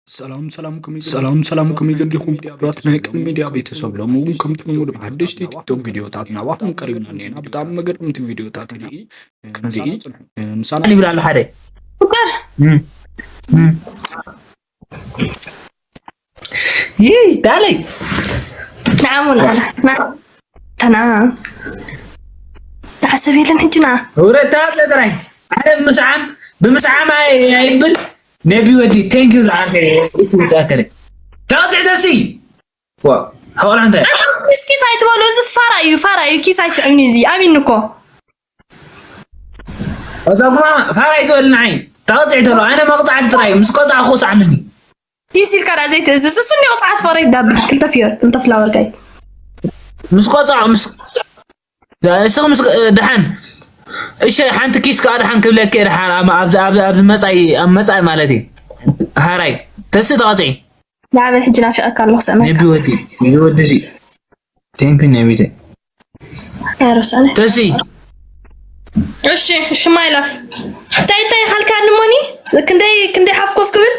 ሰላም ሰላም ከመይ ሰላም ሰላም ከመይ ገዲኹም ክቡራት ናይ ቅድሚ ሚድያ ቤተሰብ፣ ሎሚ እውን ከምቲ ልሙድ ሓደሽቲ ቲክቶክ ቪዲዮታት ናባኹም ቀሪብና እኒአና። ብጣዕሚ መገረምቲ ቪዲዮታት ንርኢ ክንርኢ ምሳና ይብላሉ ሓደ ፍቅር ይይ ዳለይ ንዓሙና ተና ተሓሰብ የለን ሕጂ ንዓ ህውረታ ጥራይ ኣነ ብምስዓም ብምስዓም ኣይ- ኣይብል ነቢ ወዲ ቴንክ ዩ ዝዓርከ ይወዳከለ ተወፅዕ ተሲ ዋ ሓቆላ እንታይ እስኪ ሳይትበሉ እዚ ፋራ እዩ ፋራ እዩ ኪስ ኣይስዕብኒ እዚ ኣሚን እኮ እዛ ፋራ ይትበል ንዓይ ተወፅዕ ተሎ ኣነ መቕፃዕቲ ጥራይ ምስ ቆፃዕኹ ስዓምኒ ዲስ ኢልካ ደኣ ዘይትእዝዝ እሱ እንዲ ቅፅዓት ፈረይ ዳብል ክልተ ፍዮር ክልተ ፍላወር ጋይ ምስ ቆፃዕ ምስ እስኺ ምስ ድሓን እሺ ሓንቲ ኪስ ከዓ ድሓን ክብለኪ ድሓን ኣብዚ ኣብዚ ኣብዚ መፃኢ ኣብ መፃኢ ማለት እዩ ሃራይ ተሲ ተቐፅዒ ንዓበል ሕጂ ናፊቐካ ኣለኹ ስዕመካ ነቢ ወዲ እዚ ወዲ እዚ ቴንክ ዩ ነቢተ ኣይረሳነ ተሲ እሺ እሺ ማይላፍ እንታይ እንታይ ካልካ ንሞኒ ክንደይ ክንደይ ሓፍ ኮፍ ክብል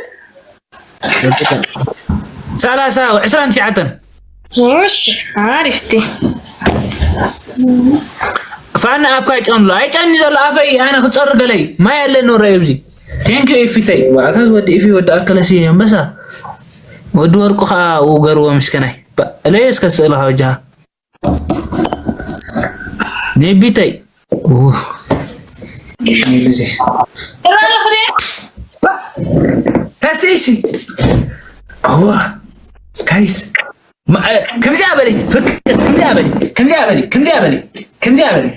ሰላሳ ዕስራን ትሽዓተን እሺ ኣሪፍቲ ፋና ኣፍካ ጨንሎ ኣይጨኒ ዘሎ ኣፈይ ኣነ ክፀሩ ገለይ ማይ ኣለኒ ረእዩ ኣብዚ ቴንክ ዩ ኢፊተይ ዋዕታት ወዲ ኢፊ ወዲ ኣከለሲ ኣንበሳ ወዲ ወርቁ ከዓ ውገርዎ ምስከናይ እለየ እስከ ስእልኻ ወጃሃ ኔቢተይ ተስይሲ ኣዋ ጋይስ ከምዚኣ በሊ ከምዚኣ በሊ ከምዚኣ በሊ ከምዚኣ በሊ ከምዚኣ በሊ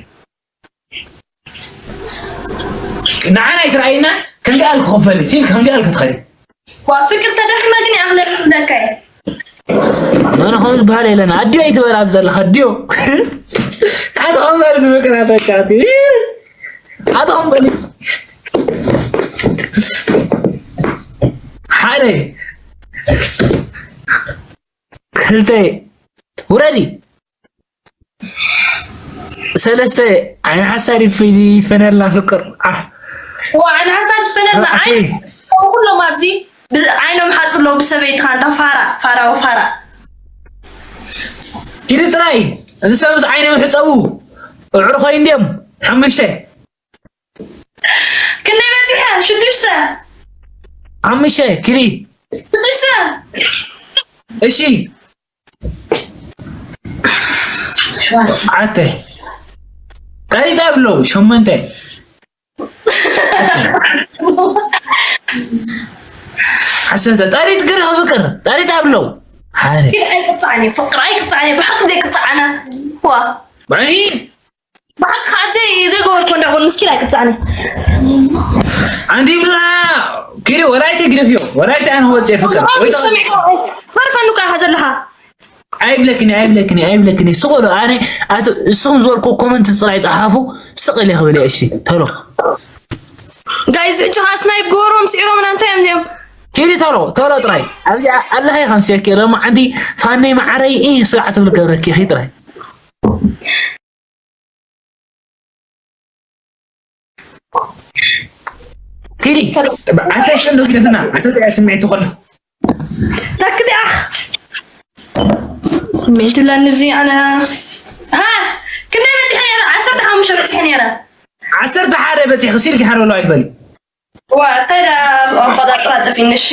ንዓና ኣይትረኣይና ከምዚኣ ኢልክ ክኸፈል ኢል ከምዚኣ ኢልክ ትኸዲ ፍቅር ተደክመ ግን ኣኽለ ክብለካ እየ ኣነ ከም ዝበሃል የለን ኣዲዮ ኣይትበል ኣብ ዘለካ ኣዲዮ ኣነ ከም በል ዝምክራ ተካቲ ኣቶም በሊ ሓደ ክልተ ውረዲ ሰለስተ ዓይኒ ሓሳድ ይፈነልና ፍቅር ዓይኒ ሓሳድ ይፈነልና ዓይኒ ኩሎም ኣብዚ ዓይኖም ሓፁ ኣለዉ ብሰበይትኻ እንታ ፋራ ፋራዊ ፋራ ኪዲ ጥራይ እዚ ሰብስ ዓይኖም ሕፀቡ ኣዕርኾይ እንድዮም ሓሙሽተ ክንደይ በፂሐ ሽዱሽተ ሓሙሽተ ኪዲ ሽዱሽተ እሺ ዓተ ጠሪጣ ብሎ ሸሞንተ ዓሰርተ ጠሪጥ ግን ፍቅር ጠሪጣ ብሎ ሓደ ኣይቅፃዕን እዩ ፍቅር ኣይቅፃዕን እዩ ብሓቂ ዘይቅፃዓና ዋ ባይ ብሓቂ ከዓ ዘይ ዘይገበርኩ እንዳበሉ ምስኪን ኣይቅፃዕን እዩ ኣንቲ ብላ ኪዲ ወላይተ ግደፍዮ ወላይተ ኣነ ወፅየ ፍቅር ወይ ሰሚዕካ ዘርፈኒ እኮ ኢኻ ዘለኻ ኣይብለክኒ ኣይብለክኒ ኣይብለክኒ ስቕ በሉ ኣነ ኣቶ እስኹም ዝበልኩ ኮመንት ፅራይ ፀሓፉ ስቕ ኢለ ክብል እየ እሺ ተሎ ጋይዝ ሕጂ ከዓ ስናይፕ ገበሮም ስዒሮምና እንታይ እዮም እዚኦም ኪዲ ተሎ ተሎ ጥራይ ኣብዚኣ ኣለኸ ከም ሴኪ ሎማዓንቲ ፋነይ መዓረይ ኢ ስጋዕ ትብል ገብረኪ ኺ ጥራይ ኪዲ ኣንተ ሽንዶ ግደፍና ኣንተ ጥያ ስምዒት ትኾልፍ ሰክት ኣኽ ስምዒት ብላኒ እዚ ኣነ ሃ ክንደይ በፂሐ ነረ ዓሰርተ ሓሙሽተ በፂሐ ነረ ዓሰርተ ሓደ በፂሕ ክሲልኪ ሓደ ወሎ ኣይትበሊ ዋ እንታይ ዳ ኣቆጣጥራ ጠፊኒ እሺ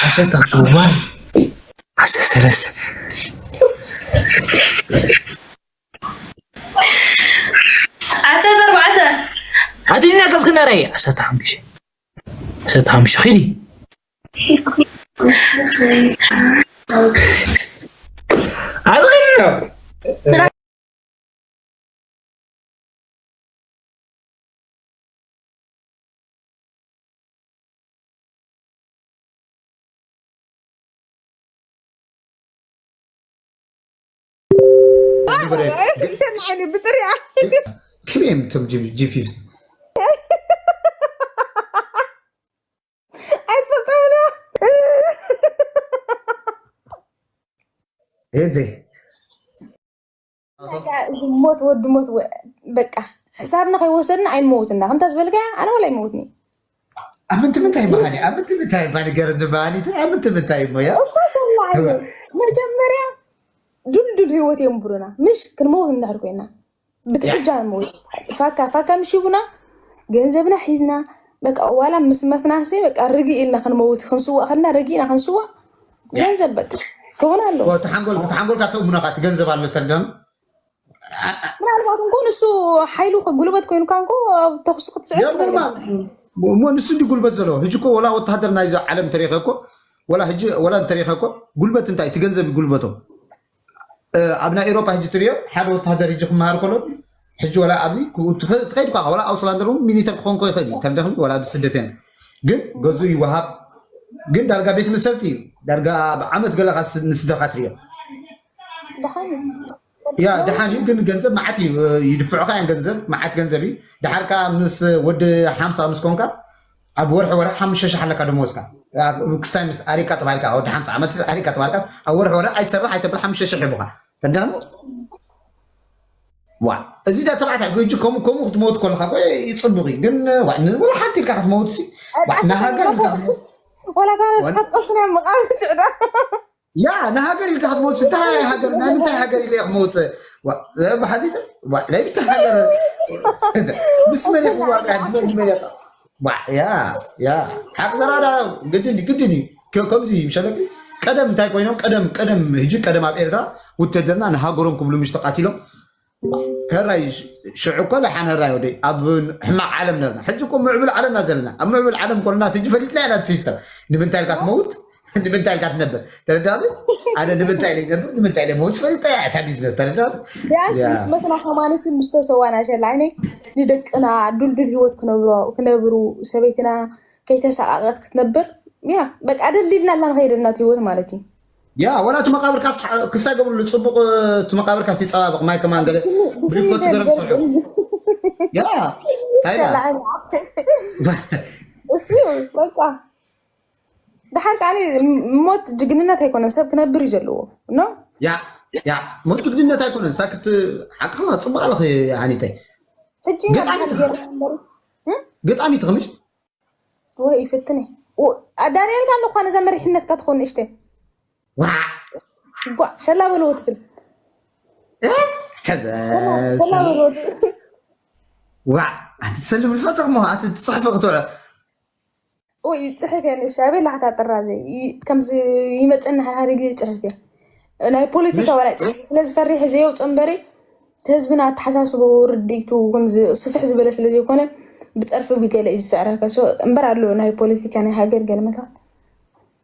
ዓሰርተ ክልተ ዓሰርተ ሰለስተ ዓሰርተ ኣርባዕተ ኣትኛ ቀስክና ራይ ዓሰርተ ሓሙሽተ ዓሰርተ ሓሙሽተ ኺዲ ኣዝኺዲ ሸን ዓይኒ ብጥሪኣ ክልኤም ቶም ጂ ፊፍቲ ኣይትፈልጦምና እንዴ ሞት ወዲ ሞት በቃ ሕሳብና ከይወሰድና ኣይንመውትና ከምታ ዝበልካ ኣነ ወላ ኣይመውትኒ ኣብ ምንታይ ምንታይ መሃኒ ኣብ ምንታይ ምንታይ እባ ንገረኒ መሃኒት ኣብ ምንታይ ምንታይ እሞ ያ እኮ ሰላም መጀመርያ ድልዱል ህይወት የንብሩና ምሽ ክንመውት እንድሕር ኮይና ብትሕጃ ንመውት ፋካ ፋካ ምሽ ይቡና ገንዘብና ሒዝና በቃ ዋላ ምስ መትናሲ በቃ ርግእ ኢልና ክንመውት ክንስዋእ ከልና ርግእ ኢና ክንስዋእ ገንዘብ በቃ ክውን ኣለዎ ተሓንጎል ተሓንጎልካ ተእምኖካ እቲ ገንዘብ ኣሎ ተደም ምናልባት እንኮ ንሱ ሓይሉ ጉልበት ኮይኑካ እንኮ ኣብ ተኩሲ ክትስዕብ ትኽእል እሞ ንሱ እንዲ ጉልበት ዘለዎ ሕጂ እኮ ወላ ወታሃደር ናይዚ ዓለም ተሪኸ እኮ ወላ ሕጂ ወላ እንተሪኸ እኮ ጉልበት እንታይ እቲ ገንዘብ ጉልበቶም ኣብ ናይ ኤሮፓ ሕጂ ትሪኦ ሓደ ወታሃደር ሕጂ ክመሃር ከሎ ሕጂ ወላ ኣብዚ ትኸይድ ኳ ወላ ኣውስላንደር እውን ሚኒተር ክኾን ኮ ይኽእል እዩ ተደኽሚ ወላ ብስደት ና ግን ገዙ ይወሃብ ግን ዳርጋ ቤት መሰልቲ እዩ ዳርጋ ኣብ ዓመት ገለካ ንስድረካ ትሪኦ ያ ደሓን እዩ ግን ገንዘብ መዓት እዩ ይድፍዑካ ያን ገንዘብ መዓት ገንዘብ እዩ ደሓር ከዓ ምስ ወዲ ሓምሳ ምስ ኮንካ ኣብ ወርሒ ወርሒ ሓሙሽተ ሽሕ ኣለካ ደመወዝካ ክስታይ ምስ ኣሪካ ተባሂልካ ወዲ ሓምሳ ዓመት ኣሪካ ተባሂልካ ኣብ ወርሒ ወርሒ ኣይትሰርሕ ኣይተብል ሓሙሽተ ሽሕ ይቡካ ተዳኑ ዋ እዚ ዳ ተባዕታ እጂ ከምኡ ከምኡ ክትመውት ከለካ እኮ ይፅቡቅ እዩ ግን ዋ ንወላ ሓንቲ ኢልካ ክትመውት ሲ ዋ ንሃገር ኢልካ ክትመውት ወላ እታ ነብስካ ትቀስና መቃብር ሽዕዳ ያ ንሃገር ኢልካ ክትመውት እንታይ ሃገር ናይ ምንታይ ሃገር ኢለ ክመውት ብሓሊተ ናይ ምንታይ ሃገር ምስ መን ክዋጋ መን መን ያ ያ ሓቂ ዘራዳ ግድን ግድን እዩ ከምዚ ምሸለክ ቀደም እንታይ ኮይኖም ቀደም ቀደም ህጂ ቀደም ኣብ ኤርትራ ውተደርና ንሃገሮም ክብሉ ምሽ ተቃቲሎም ሕራይ ሽዑ እኮ ደሓን ሕራይ ወደይ ኣብ ሕማቕ ዓለም ነርና ሕጂ እኮ ምዕብል ዓለምና ዘለና ኣብ ምዕብል ዓለም ኮንና ስጂ ፈሊጥና ኢና ሲስተም ንምንታይ ኢልካ ትመውት ንምንታይ ኢልካ ትነብር ተረዳሉ ኣነ ንምንታይ ኢለ ይነብር ንምንታይ ኢለ መውት ፈሊጠ እያ እታ ቢዝነስ ተረዳሉ ቢያንስ ምስ መትና ከማንስ ምስተሰዋና ሸላይነ ንደቅና ዱልዱል ህይወት ክነብሩ ሰበይትና ከይተሰቃቀት ክትነብር ያ በቃ ደሊልና ላ ንኸይደናት ህይወት ማለት እዩ ያ ወላ እቲ መቃብርካ ክስታይ ገብርሉ ፅቡቅ እቲ መቃብርካ ሲፀባበቅ ማይ ከማን ገለ ብስሚ- ብስሚ ብሊኮት ገረብ ገርገር ትሰርሑ ያ ታይላ ተላዓኒ። እሱ በቃ ድሓር ከዓኒ ሞት ጅግንነት ኣይኮነን ሰብ ክነብር እዩ ዘለዎ ኖ ያ ያ ሞት ጅግንነት ኣይኮነን ሳክት ሓቅኻ ፅቡቅ ኣለኽ ኣኒተይ ሕጂ ኢና ገጣሚ ብሓን ትኻ- ገርና እምበር ገጣሚ ትኽምሽ ወይ ይፍትነ ዳንኤል ጋር ለኳ ነዛ መሪሕነትካ ትኾን ንእሽተ ዋዕ ጓዕ ሸላ በልዎ ትብል እ? ተዘ- ሸላ በልዎ ትብል ዋዕ ኣቲ ትሰልም ዝፈጥር ሞ ኣቲ ትፅሕፈ ክትውዕ ወይ ይፅሕፍ እያ ንእሽተ ኣበይ ላሕታ ጥራዘ ከምዚ ይመፀኒ ሓደ ግዜ ይፅሕፍ እያ ናይ ፖለቲካ ዋላ ይፅሕፍ ስለዚ ፈሪሕ ዘየውፅ እምበሪ እቲ ህዝብና ኣተሓሳስቦ ርድኢቱ ከምዚ ስፍሕ ዝበለ ስለ ዘይኮነ ብፀርፊ ብገለ እዩ ዝስዕረከ እምበር ኣሎ ናይ ፖለቲካ ናይ ሃገር ገለመታት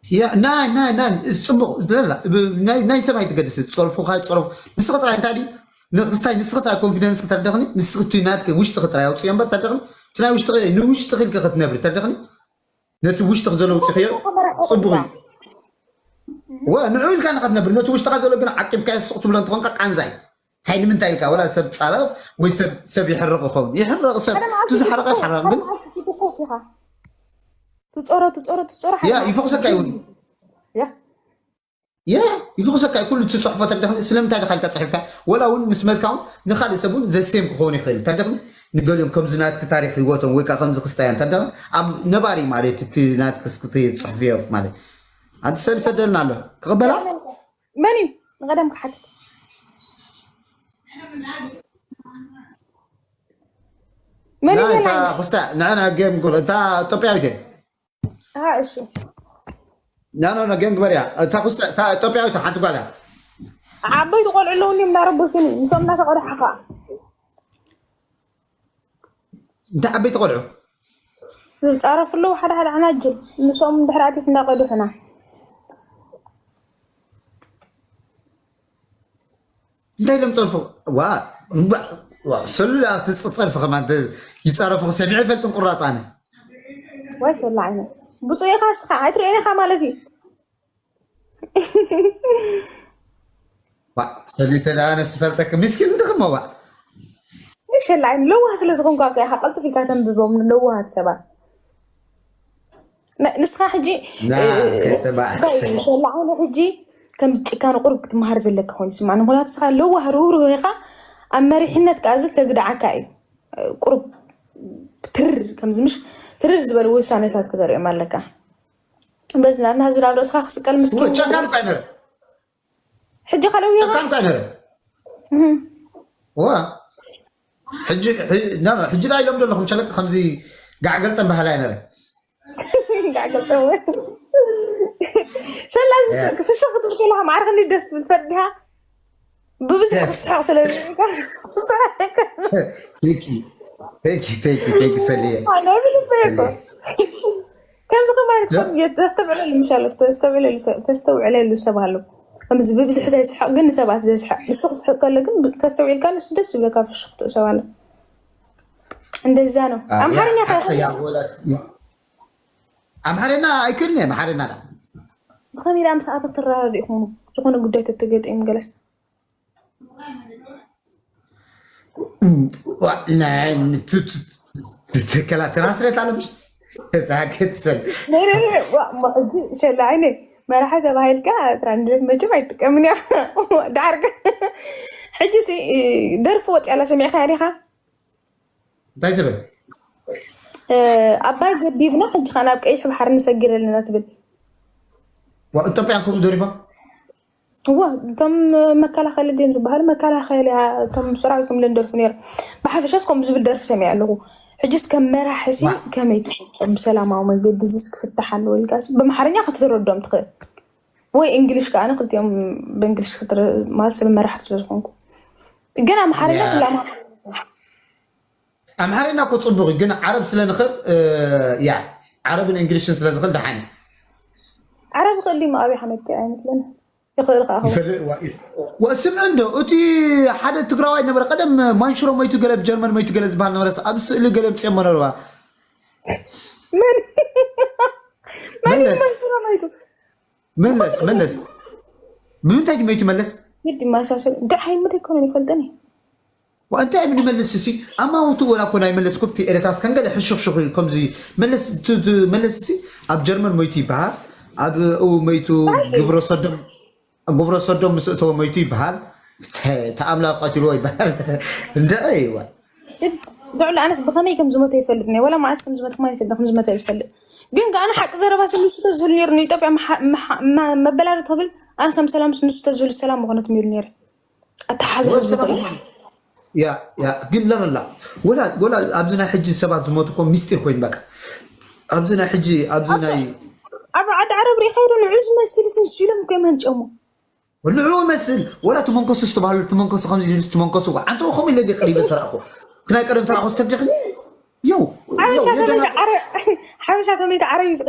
ያ ናይ ናይ ናይ እዚ ፅቡቅ ዝለላ ብ- ናይ ናይ ሰብ ኣይትገድስ ፀርፉካ ፀርፉ ንስኸ ጥራይ እንታይ ድዩ ንክስታይ ንስኸ ጥራይ ኮንፊደንስ ክተርደኽኒ ንስኽ እቲ ናትከ ውሽጥኺ ጥራይ ኣውፅዮ እምበር ተርደኽኒ እቲ ናይ ውሽጥኺ ንውሽጥኺ ኢልከ ክትነብሪ ተርደኽኒ ነቲ ውሽጥኺ ዘሎ ውፅኽዮ ፅቡቅ እዩ ወ ንዑ ኢልካ ንኸትነብር ነቲ ውሽጥኻ ዘሎ ግን ዓቂብካ ስቕ ትብሎ እንትኾንካ ቃንዛይ እንታይ ንምንታይ ኢልካ ወላ ሰብ ፃረፍ ወይ ሰብ ሰብ ይሕረቕ ይኸውን ይሕረቕ ሰብ እቲ ዝሓረቐ ይሓረቕ ግን ትኮስ ኢኻ ትፀሮ ትፀሮ ትፀሮ ያ ይፈቕሰካ ይውን ያ ያ ይፈቕሰካ እዩ ኩሉ ትፅሕፎ ተደኽኒ ስለምንታይ ድኻ ኢልካ ፅሒፍካ ወላ እውን ምስ መትካ እውን ንካልእ ሰብ እውን ዘሴም ክኸውን ይኽእል ተደኽኒ ንገሊኦም ከምዚ ናትክ ታሪክ ህይወቶም ወይ ከዓ ከምዚ ክስታያን ተደኽኒ ኣብ ነባሪ ማለት እቲ ናትክ እስክትፅሕፍዮ ማለት ኣንቲ ሰብ ይሰደልና ኣሎ ክቕበላ መን እዩ ንቀደም ክሓትት መን እዩ ናይ ሌላ እታ ክስታ ንዕና ጌም ጎል እታ ኢትዮጵያዊት እየ ኣሃ እሺ ናኖ ጌም ግበርያ እታ ክስታ እታ ኢትዮጵያዊት ሓንቲ ጓል እያ ዓበይቲ ቆልዑ ኣለውኒ እናረበሹኒ ምሶም እናተቀድሐ ከዓ እንታይ ዓበይቲ ቆልዑ ዝፃረፉ ኣለዉ ሓደ ሓደ ዓናጅል ንሶም ድሕራቴስ እንዳቀድሑና እንታይ ኢሎም ፀርፉ ዋ ሰሉል ኣብቲ ፀርፊ ከማ ይፃረፉ ሰሚዐ ይፈልጥን ቁራፃነ ወይ ሰላ ዓይነ ብፁዕ ኢኻ እስኻ ኣይትርእዮን ኢኻ ማለት እዩ ሰሊተ ደኣ ነስ ፈልጠክ ምስኪን እንድኽሞ ዋ ሸላ ዓይነ ለዋህ ስለ ዝኾንኳ እኮ ኢኻ ቀልጥፍ ኢልካ ተንብቦም ለዋሃት ሰባት ንስኻ ሕጂ ሸላ ዓይነ ሕጂ ከምዚ ጭካነ ቁሩብ ክትመሃር ዘለካ ኮይኑ ይስማዓኒ ምክንያቱ ንስኻ ለዋህ ርህሩህ ኢኻ ኣብ መሪሕነት ከኣ እዚ ከግድዓካ እዩ ቁሩብ ትር ከምዚ ምሽ ትርር ዝበሉ ውሳኔታት ክተርእዮም ኣለካ። በዚ ናትና ህዝቢ ናብ ርእስኻ ክስቀል ምስኪን። ጨካን እኳ ኣይነረ ሕጂ ካልእ ውየኻ ጨካን እኳ ኣይነረ ዋ ሕጂ ሕጂ ዳ ኢሎም ዘለኹም ሸለቅ ከምዚ ጋዕገልጠን ባህላ ኣይነረ ጋዕገልጠን ወይ ሸላ ፍሽኽ ክትብል ከለኻ ማዕረ ክንዲ ደስ ትብል ፈርድ ዲኻ? ብብዝሒ ክስሕቕ ስለ ቴኪ ቴኪ ቴኪ ሰልየ ከምዚ ከማለት ተስተብዕለሉ ምሻለ ተስተብዕለሉ ሰብ ኣሎ። ከምዚ ብብዝሒ ዘይስሕቕ ግን ንሰባት ዘስሕቕ ንሱ ክስሕቕ ከሎ ግን ተስተውዒልካ ንሱ ደስ ዝብለካ ፍሽኽትኡ ሰብ ኣሎ። እንደዛ ነው። ኣምሓርኛ ከ ኣምሓርና ኣይክእልን እየ ኣምሓርና ብኸመይ ዳ ምስ ኣበ ክትረዳድኡ ኢኹም ዝኾነ ጉዳይ ተተገጠም ገለስ ትከላ ትራንስሌት ኣሎ ትሰል ሸላ ዓይነ መራሒ ተባሂልካ ትራንስሌት መቸም ኣይጥቀምን እያ ዳርጋ ሕጂ ደርፊ ወፂኣላ ሰሚዕካ ዲኻ እንታይ ትብል ኣባይ ገዲብና ሕጂ ከ ናብ ቀይሕ ባሕሪ ንሰግር ኣለና ትብል ኢትዮጵያን ከምኡ ደሪፎም እወ እቶም መከላኸሊ ድዮም ዝበሃሉ መከላኸሊ እቶም ሰራዊት ከም ደርፉ ነይሩ ብሓፈሻስ ከምኡ ዝብል ደርፊ ሰሚዐ ኣለኹ ሕጂስ ከም መራሕሲ ከመይ ትገልፆ ብሰላማዊ መንገዲ ዝስ ክፍታሕ ኣለዎ ኢልካ ብማሓርኛ ክትረዶም ትኽእል ወይ እንግሊሽ ከዓ ክልቲኦም ብእንግሊሽ ማለት ሰብ መራሕቲ ስለ ዝኾንኩ ግን ኣምሓርኛ ክላማ ኣምሓርኛ እኮ ፅቡቅ ግን ዓረብ ስለ ንኽእል ያ ዓረብን እንግሊሽን ስለ ዝኽእል ደሓን ዓረብ ክእል ዲማ ኣብይ ሓመድ ኣይመስለኒ ይኽእል ከዓ ስምዕ እንዶ እቲ ሓደ ትግራዋይ ነበረ ቀደም ማንሽሮ ሞይቱ ገለ ጀርመን ሞይቱ ገለ ዝበሃል ነበረ ኣብ ስእሊ ገለ ምፅኦሞ ነርዋ መን መለስ ማንሽሮ ሞይቱ መለስ መለስ ብምንታይ ድዩ ሞይቱ መለስ ግዲ ማሳሰል ደሓይ ምደ ይኮነ ይፈልጠኒ እንታይ ምን ይመልስ ሲ ኣማውቱ ወላ ኮና ይመለስ ኩብቲ ኤረትራስ ከንገለ ሕሹኽሹኽ እዩ ከምዚ መለስ ቱ- ቱ- መለስ ሲ ኣብ ጀርመን ሞይቱ ይበሃል ኣብ እው ሞይቱ ግብረ ሰዶም ግብረ ሰዶም ምስ እተወ ሞይቱ ይበሃል ተ- ተኣምላኽ ቀትልዎ ይበሃል እንደ እዋ ልዕሊ ኣነስ ብኸመይ ከም ዝሞተ ይፈልጥ ነ ወላ መዓስ ከም ዝሞተ ከማ ይፈልጥ ከም ዝሞተ ዝፈልጥ ግን ከኣነ ሓቂ ዘረባ ሲ ንሱ ተዝህሉ ነይሩ ንኢትዮጵያ መሓ- መሓ- መ- መበላሪ ትብል ኣነ ከም ሰላም ሲ ንሱ ተዝህሉ ሰላም ምኾነት ሚሉ ነይሩ ኣተሓዘ ህዝቢ ያ ያ ግን ለለላ ወላ ወላ ኣብዚ ናይ ሕጂ ሰባት ዝሞቱ እኮ ሚስጢር ኮይኑ በቃ ኣብዚ ናይ ሕጂ ኣብዚ ናይ ኣብ ዓዲ ዓረብ ሪኢኻዮ ዶ ንዑ ዝመስል ሲ ንሱ ኢሎም እኮ እዮም ሃንጨሞ ንዑ መስል ወላ ትመንከሱ ዝተባህሉ ትመንከሱ ከምዚ ኢሉ ትመንከሱ እኮ ዓንተ ከምኡ ኢለ ድየ ቀሪበ ተረእኹ እቲ ናይ ቀደም ተረእኹ ዝተብጀኽኒ የው ሓበሻ የው ተመይተ የደና- ዓረ- ሓበሻ ተመይተ ዓረብ እዩ ዝቕ